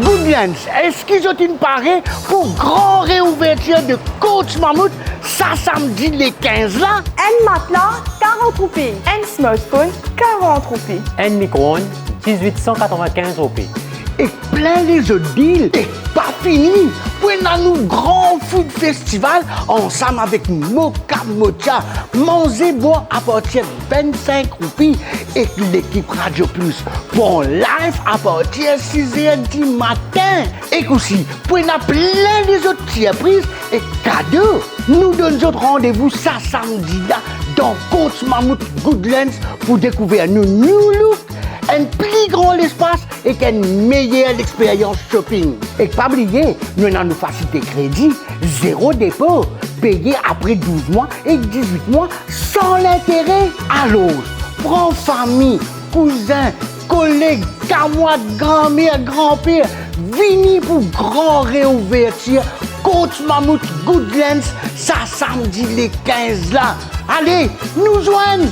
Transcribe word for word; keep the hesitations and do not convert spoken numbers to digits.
Goodlands, eski zot inn pare pou gran reouvertir de Courts Mammouth sa samdi le kinz la? Enn matla, karant roupi. Enn smartphone, karant roupi. Enn mikro-onn, dizwit san katrevinkinz roupi. Ek plin lezot deal, e pa fini! Pou ena nou gran food festival ansam avek Moka Mocha, manze bwar apartir vennsenk roupi, ek lekip Radio Plus pou an live apartir siz er dimatin. Ek osi, pou ena plin lezot sirpriz ek kado. Nou donn zot randevou sa samdi la dan Courts Mammouth Goodlands pou dekouver nou new look, enn pli gran lespas ek enn meyer lexperyans shopping. Ek pa bliye, nou ena nou fasilite kredi, zero depo, peye apre douz mwa ek dizwit mwa san lintere. Alor, pran fami, kouzin, koleg, kamwad, granmer, granper, vini pou gran reouvertir Courts Mammouth Goodlands sa samdi le kinz la. Ale, nou zwenn!